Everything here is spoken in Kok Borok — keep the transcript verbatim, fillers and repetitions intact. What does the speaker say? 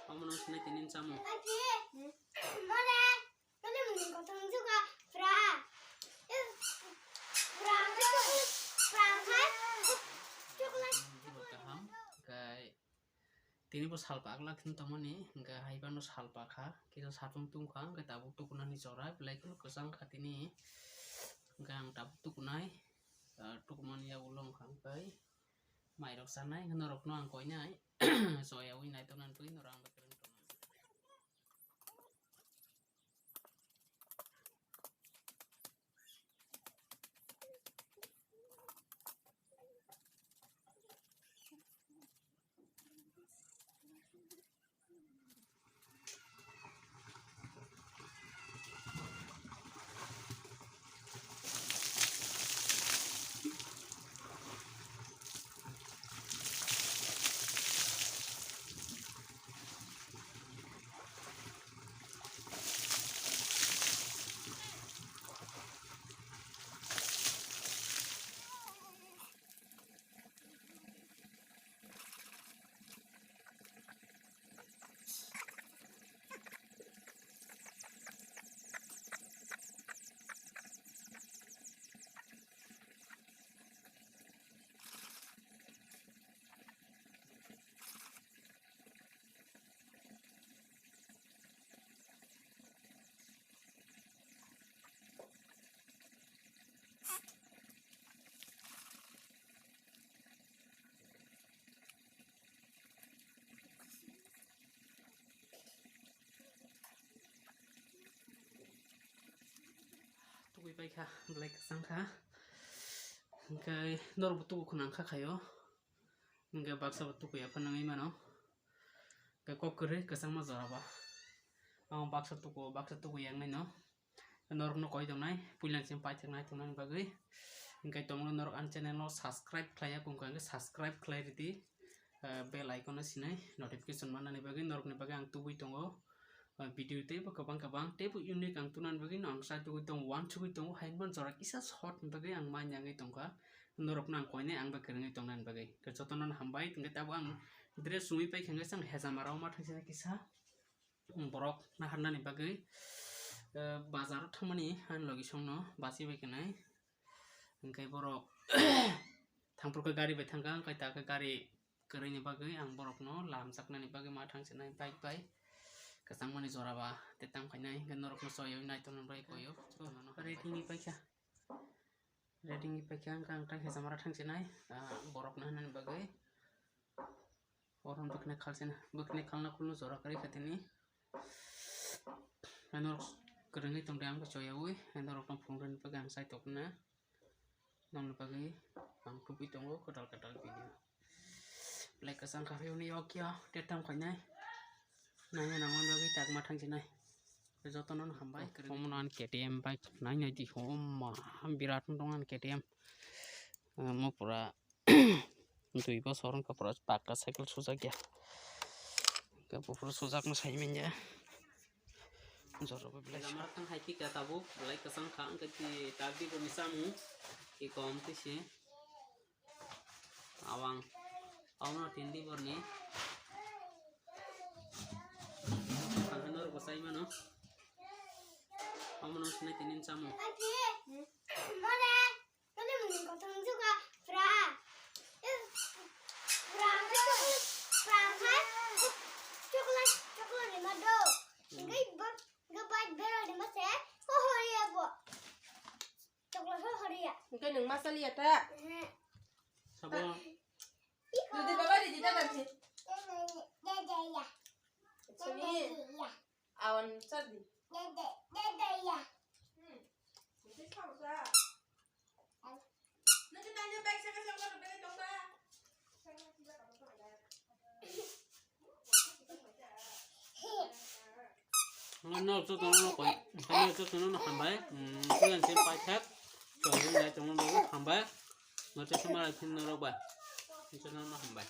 Omo no sinai tini chamung. Mole, mole muni kotor wngsuka, pra. Pra, pra, pra, chocolate. Kaham, kai. Tini bo salpak lak hin tongmani, hingke hai phano salpak ha, kisa satung tungkha, hingke tabuk tukunani jora, belai kheno kwchang kha tini, hingke ang tabuk tukunai, ah, tukumani yagulo wngkha hingke mairok chanai, hingke norokno ang koinai, soyaui naitok nani twi norok ang bai kwrwng tongnai. Tugui paikha, belai kwchang kha. Hingke norokbo tugu khwnang kha khaio. Hingke baksa bo tukuya phano wngwi mano. Hingke kok kwrwi kwchangma jora bo. Ang baksa tuku, baksa tukuya wngwi no. Norokno koi tongnai, puilani simi paithaknai tongnani bagwi. Hingke tongo norok ani channel no subscribe khlaiya, kung khe subscribe khlai ridi. Ah, bell icon no sinai notification mannani bagwi, norokni bagwi ang tubui tongo. Ah, video teibo kwbang kwbang, teibo unique ang tunani bagwi no ang sai tugui tongo, uansugui tongo, hai man jora kisa short ni bagwi ang manya wngwi tongkha. Norokno ang koinai ang bai kwrwngwi tongnani bagwi. Khe jotono hambai, hingke tabuk ang dress chumui paikha, hingke chwng hejama rok ma thangsinai kisa. Borok naharnani bagwi, eh, bazar o thangmani ani logi songno bachi bai kwnai. Hingke borok thangphuru khe gari bai thangkha, hingke ta khe gari kwrwini bagwi ang borokno lamjaknani bagwi ma thangsinai bike bai kwchangmani jora ba tei tamo khainai. Hingke norokno choyaui naitoknani bagwi koyo. Ready ni paikha. Ready wngwi paikha, hwnkhai ang tei hejamara thangsinai, ah, borokno hwnani bagwi. Oro bwkhwnai khalsina, bwkhwnai khalna khulno jora kwrwi kha tini. Norok kwrwngwi tongdi ang choyaui, norokno phunuknani bagwi ang chai tongna. Nokni bagwi ang tubui tongo kwtal kwtal video. Belai kwchang kha phiyokni yok ya, tei tamo khainai. Nangya nangma bagwi takma thangsinai. Jotono no hambai. Omo no ani K T M bike nai nai di, oma, birat wng tong ani K T M. Omo pura dui bosor wngkha, pura pakka cycle sujak ya. Hwnkhe buphuru sujakno sai manya. Jora bo belai. Lama thang hai phika tabuk, belai kwchang kha, hwnkhe ti tabdi bo ni samung, ki kom twi se. Awang. Awang no tindi borni. Ang hano rwchai mano. Omo no sinai tini chamung. Mole, mole muni kotor wngsuka, pra. Pra, pra, pra, chocolate, chocolate ni ma do. Ngai bo, ngai bai bero ni ma se, ko hori abo. Chocolate ho hori ya. Ngai nung ma sali ya ta. Sabo. Ridi baba, ridi dada se. Dada ya. Sini. Ya. Awan sardi. Dada, dada ya. Hmm. Nanti tanya baik saya kasih orang beli domba. Norok jotono no koi, norok jotono no hambai. Hmm, kuyan chen pai thak. Chong dai chong no hambai. Norok chen ma phin norok bai. Jotono no hambai.